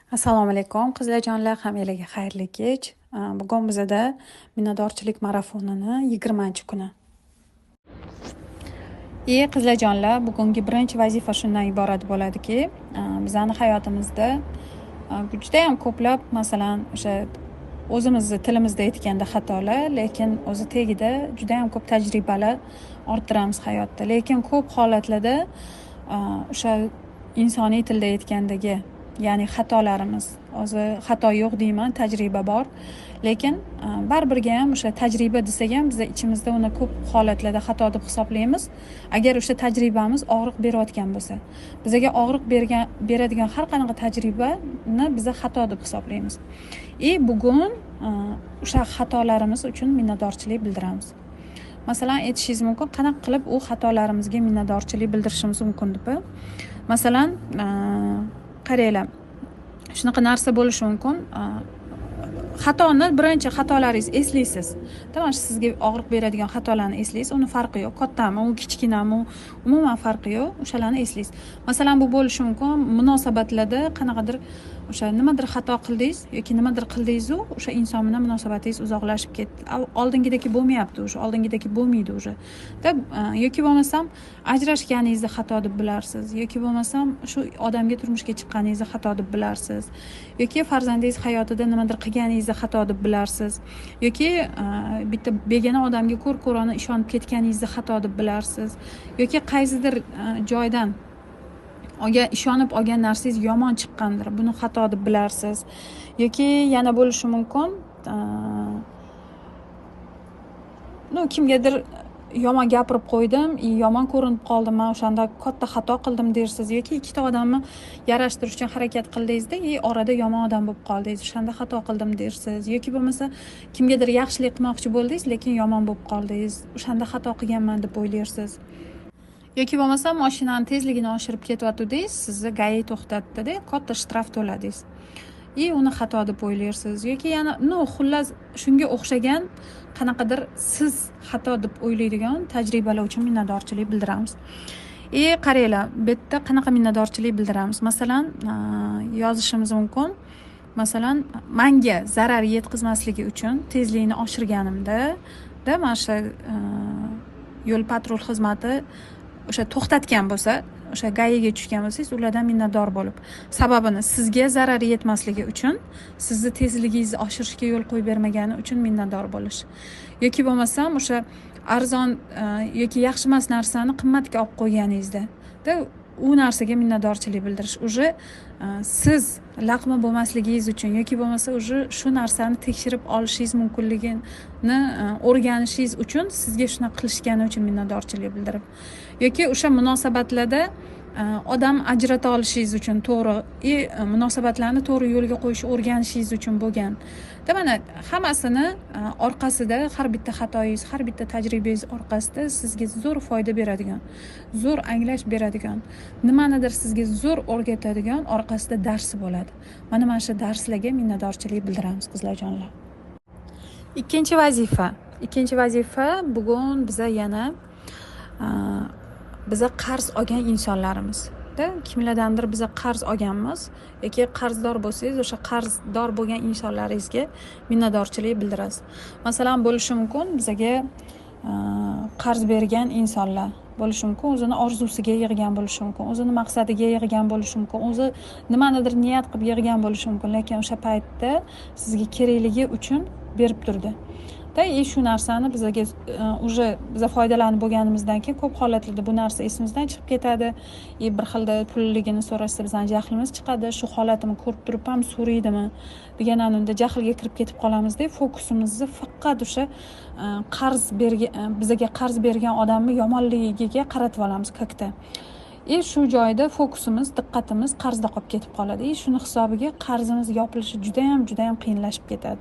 Assalomu alaykum, qizlarjonlar, hammanglarga xayrli kech. Bugun bizada minnatdorchilik marafonini 20-kuni. Qizlarjonlar, bugungi birinchi vazifa shundan iborat bo'ladiki, bizani hayotimizda judayam ko'plab, masalan, o'sha o'zimizni tilimizda aytganda xatolar, lekin o'zi tagida judayam ko'p tajribalar orttiramiz hayotda. Lekin ko'p holatlarda o'sha insoniy tilda aytgandagi, ya'ni xatolarimiz, o'zi xato yo'q deyman, tajriba bor, lekin baribirga ham o'sha tajriba desak ham biz ichimizda uni ko'p holatlarda xato deb hisoblaymiz. Agar o'sha tajribamiz og'riq berayotgan bo'lsa, bizaga og'riq beradigan har qanaqa tajribani biz xato deb hisoblaymiz. Bugun o'sha xatolarimiz uchun minnatdorchilik bildiramiz. Masalan, aytishingiz mumkin, qanaqa qilib u xatolarimizga minnatdorchilik bildirishimiz mumkin deb. Masalan, qaranglar, shunaqa narsa bo'lishi mumkin. Xatoni, birinchi xatolaringizni eslaysiz. Tamam, sizga og'riq beradigan xatolarni eslaysiz, uni farqi yo'q, kattami, u kichkinami, umuman farqi yo'q, o'shalarni eslaysiz. Masalan, bu bo'lishi mumkin munosabatlarda qanaqadir o'sha nimadir xato qildingiz yoki nimadir qildingiz-u, o'sha inson bilan munosabatingiz uzoqlashib ketdi. Oldingidagi bo'lmayapti o'sha, oldingidagi bo'lmaydi o'sha. Da, yoki bo'lmasam ajrashganingizni xato deb bilarsiz, yoki bo'lmasam shu odamga turmushga chiqqaningizni xato deb bilarsiz, yoki farzandingiz hayotida nimadir qilganingizni xato deb bilarsiz, yoki bitta begona odamga ko'r-ko'rona ishonib ketganingizni xato deb bilarsiz, yoki qaysidir joydan ishonib olgan narsangiz yomon chiqqandir, buni xato deb bilarsiz, yoki yana bo'lishi mumkin, kimgadir yomon gapirib qo'ydim, yomon ko'rinib qoldim, man o'shanda katta xato qildim dersiz, yoki ikkita odamni yarashtirish uchun harakat qildingizda, orada yomon odam bo'lib qoldingiz, o'shanda xato qildim dersiz, yoki bo'lmasa kimgadir yaxshilik qilmoqchi bo'ldingiz, lekin yomon bo'lib qoldingiz, o'shanda xato qilganman deb o'ylaysiz. Yoki bo'lmasa mashinani tezligini oshirib ketyotgandingiz, sizni GAI to'xtatdi-da, katta shtraf to'ladingiz. Uni xato deb o'ylaysiz, yoki yana, xullas shunga o'xshagan qanaqadir siz xato deb o'ylaydigan tajribalar uchun minnatdorchilik bildiramiz. Qaranglar, bu yerda qanaqa minnatdorchilik bildiramiz? Masalan, yozishimiz mumkin. Masalan, menga zarar yetkazmasligi uchun tezlikni oshirganimda, da mana shu yo'l patrul xizmati o'sha to'xtatgan bo'lsa, o'sha GAIga tushgan bo'lsangiz, ulardan minnatdor bo'lib, sababini sizga zarar yetmasligi uchun, sizni tezligingizni oshirishga yo'l qo'yib bermagani uchun minnatdor bo'lish. Yoki bo'lmasam o'sha arzon yoki yaxshi emas narsani qimmatga olib qo'yganingizda, da u narsaga minnatdorchilik bildirish. Уже siz laqma bo'lmasligingiz uchun yoki bo'lmasa уже shu narsani tekshirib olishingiz mumkinligini o'rganishingiz uchun sizga shunaqa qilishgani uchun minnatdorchilik bildirib, yoki o'sha munosabatlarda odam ajrata olishingiz uchun to'g'ri munosabatlarni to'g'ri yo'lga qo'yishni o'rganishingiz uchun bo'lgan. Da mana hammasini orqasida har bitta xatoyingiz, har bitta tajribangiz orqasida sizga zo'r foyda beradigan, zo'r anglash beradigan, nimanidir sizga zo'r o'rgatadigan orqasida darsi bo'ladi. Mana shu darslarga minnatdorchilik bildiramiz, qizlarjonlar. Ikkinchi vazifa. Ikkinchi vazifa, bugun biza yana biza qarz olgan insonlarimiz. Da, kimlardandir biza qarz olganmiz yoki qarzdor bo'lsangiz, o'sha qarzdor bo'lgan insonlaringizga minnatdorchilik bildirasiz. Masalan, bo'lishi mumkin bizaga qarz bergan insonlar bo'lishi mumkin, o'zini orzusiga yig'gan bo'lishi mumkin, o'zini maqsadiga yig'gan bo'lishi mumkin, o'zi nimanidir niyat qilib yig'gan bo'lishi mumkin, lekin o'sha paytda sizga kerakligi uchun berib turdi. Da, shu narsani bizaga уже biza foydalanib bo'lganimizdan keyin ko'p holatlarda bu narsa esimizdan chiqib ketadi. Bir xilda pulligini so'rashsa bizani jahlimiz chiqadi. Shu holatimni ko'rib turib ham so'raydimi degan unda jahlga kirib ketib qolamizda, fokusimizni faqat o'sha qarz bergan, bizaga qarz bergan odamni yomonligiga qaratib olamiz как-то. Shu joyda fokusimiz, diqqatimiz qarzda qolib ketib qoladi. Shuni hisobiga qarzimiz yopilishi juda ham, juda ham qiyinlashib ketadi.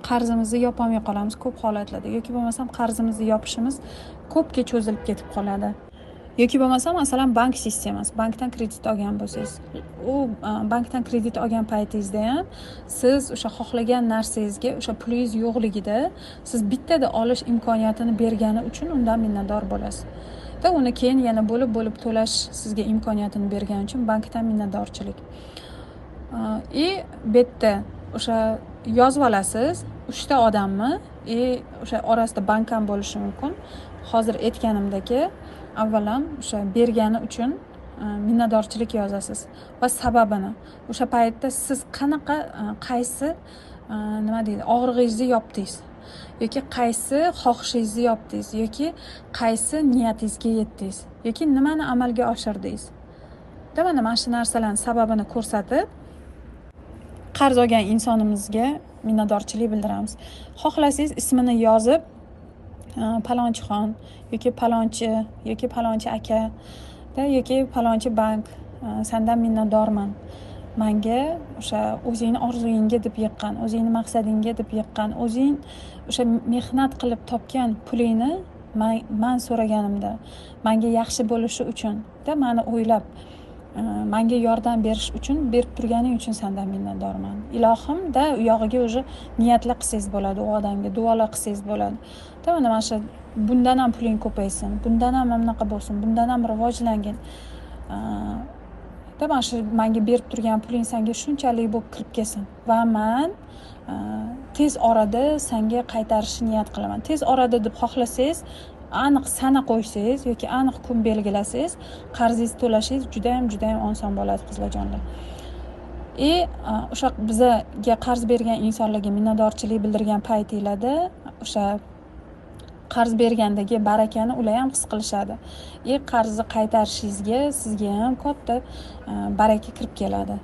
Qarzimizni yopolmay qolamiz ko'p holatlarda, yoki bo'lmasam qarzimizni yopishimiz ko'pga cho'zilib ketib qoladi. Yoki bo'lmasa, masalan, bank sistemasi, bankdan kredit olgan bo'lsangiz, u bankdan kredit olgan paytingizda ham siz o'sha xohlagan narsangizga o'sha pulingiz yo'qligida siz bittada olish imkoniyatini bergani uchun undan minnatdor bo'lasiz. Da uni keyin yana bo'lib-bo'lib to'lash sizga imkoniyatini bergani uchun bankdan minnatdorchilik. И bu yerda o'sha yozib olasiz uchta odamni и o'sha orasida bank ham bo'lishi mumkin. Hozir aytganimdek, avval ham o'sha bergani uchun minnatdorchilik yozasiz va sababini, o'sha paytda siz qanaqa, qaysi, nima deydi, og'rig'ingizni yopdingiz yoki qaysi xohishingizni yopdingiz yoki qaysi niyatingizga yetdingiz yoki nimani amalga oshirdingiz da, mana shu narsalarni sababini ko'rsatib, qarz olgan insonimizga minnatdorchilik bildiramiz. Xohlasangiz, ismini yozib, palonchixon yoki palonchi yoki palonchi aka da yoki palonchi bank, sandan minnatdorman, manga o'sha o'zingni orzuyingga deb yiqqan, o'zingni maqsadingga deb yiqqan, o'zing o'sha mehnat qilib topgan pulingni man so'raganimda, manga yaxshi bo'lishi uchun da, mani o'ylab, manga yordam berish uchun berib turganing uchun sandan minnatdorman, ilohim da. U yog'iga уже niyatlar qilsangiz bo'ladi, u odamga duolar qilsangiz bo'ladi da. Mana shu bundan ham puling ko'paysin, bundan ham mana bunaqa bo'lsin, bundan ham rivojlangin da, mana shu manga berib turgan puling sanga shunchalik bo'lib kirib kelsin va man tez orada sanga qaytarishni niyat qilaman. Tez orada deb xohlasangiz, aniq sana qo'ysangiz yoki aniq kun belgilasangiz, qarzingizni to'lashingiz judayam, judayam oson bo'ladi, qizlarjonlar. И o'sha bizaga qarz bergan insonlarga minnatdorchilik bildirgan paytinglarda o'sha qarz bergandagi barakani ular ham his qilishadi и qarzni qaytarishingizga sizga ham katta baraka kirib keladi.